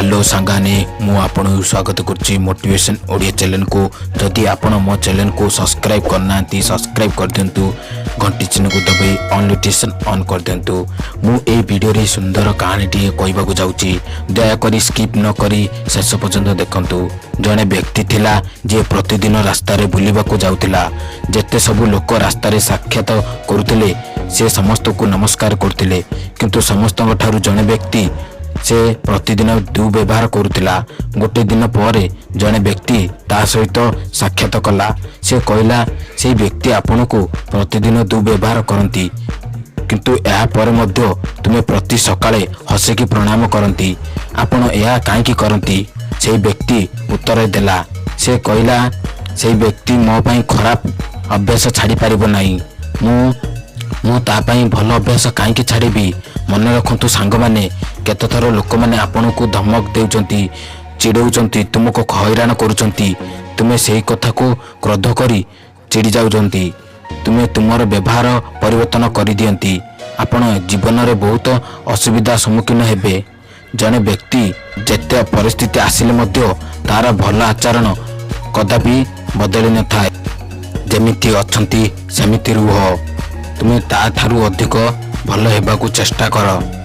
Hello ସାଙ୍ଗମାନେ, ମୁଁ ଆପଣଙ୍କୁ ସ୍ୱାଗତ କରୁଛି ମୋଟିଭେସନ୍ ଓଡ଼ିଆ ଚ୍ୟାନେଲକୁ। ଯଦି ଆପଣ ମୋ ଚ୍ୟାନେଲକୁ ସବସ୍କ୍ରାଇବ୍ କରିନାହାନ୍ତି, ସବସ୍କ୍ରାଇବ୍ କରିଦିଅନ୍ତୁ। ଘଣ୍ଟି ଚିହ୍ନକୁ ଦବାଇ ଅନ୍ ନୋଟିଫିକେସନ୍ ଅନ୍ କରିଦିଅନ୍ତୁ। ମୁଁ ଏହି ଭିଡ଼ିଓରେ ସୁନ୍ଦର କାହାଣୀଟିଏ କହିବାକୁ ଯାଉଛି। ଦୟାକରି ସ୍କିପ୍ ନ କରି ଶେଷ ପର୍ଯ୍ୟନ୍ତ ଦେଖନ୍ତୁ। ଜଣେ ବ୍ୟକ୍ତି ଥିଲା, ଯିଏ ପ୍ରତିଦିନ ରାସ୍ତାରେ ବୁଲିବାକୁ ଯାଉଥିଲା। ଯେତେ ସବୁ ଲୋକ ରାସ୍ତାରେ ସାକ୍ଷାତ କରୁଥିଲେ, ସେ ସମସ୍ତଙ୍କୁ ନମସ୍କାର କରୁଥିଲେ। କିନ୍ତୁ ସମସ୍ତଙ୍କ ଠାରୁ ଜଣେ ବ୍ୟକ୍ତି ସେ ପ୍ରତିଦିନ ଦୁର୍ବ୍ୟବହାର କରୁଥିଲା। ଗୋଟେ ଦିନ ପରେ ଜଣେ ବ୍ୟକ୍ତି ତା ସହିତ ସାକ୍ଷାତ କଲା। ସେ କହିଲା, "ସେଇ ବ୍ୟକ୍ତି ଆପଣଙ୍କୁ ପ୍ରତିଦିନ ଦୁର୍ବ୍ୟବହାର କରନ୍ତି, କିନ୍ତୁ ଏହା ପରେ ମଧ୍ୟ ତୁମେ ପ୍ରତି ସକାଳେ ହସିକି ପ୍ରଣାମ କରନ୍ତି। ଆପଣ ଏହା କାହିଁକି କରନ୍ତି?" ସେଇ ବ୍ୟକ୍ତି ଉତ୍ତର ଦେଲା। ସେ କହିଲା, "ସେଇ ବ୍ୟକ୍ତି ମୋ ପାଇଁ ଖରାପ ଅଭ୍ୟାସ ଛାଡ଼ି ପାରିବ ନାହିଁ। ମୁଁ ତା ପାଇଁ ଭଲ ଅଭ୍ୟାସ କାହିଁକି ଛାଡ଼ିବି?" ମନେ ରଖନ୍ତୁ ସାଙ୍ଗମାନେ, କେତେଥର ଲୋକମାନେ ଆପଣଙ୍କୁ ଧମକ ଦେଉଛନ୍ତି, ଚିଡ଼ଉଛନ୍ତି, ତୁମକୁ ହଇରାଣ କରୁଛନ୍ତି, ତୁମେ ସେଇ କଥାକୁ କ୍ରୋଧ କରି ଚିଡ଼ି ଯାଉଛନ୍ତି। ତୁମେ ତୁମର ବ୍ୟବହାର ପରିବର୍ତ୍ତନ କରିଦିଅନ୍ତି, ଆପଣ ଜୀବନରେ ବହୁତ ଅସୁବିଧା ସମ୍ମୁଖୀନ ହେବେ। ଜଣେ ବ୍ୟକ୍ତି ଯେତେ ପରିସ୍ଥିତି ଆସିଲେ ମଧ୍ୟ ତାର ଭଲ ଆଚରଣ କଦାପି ବଦଳି ନଥାଏ। ଯେମିତି ଅଛନ୍ତି, ସେମିତି ରୁହ। ତୁମେ ତାଠାରୁ ଅଧିକ ଭଲ ହେବାକୁ ଚେଷ୍ଟା କର।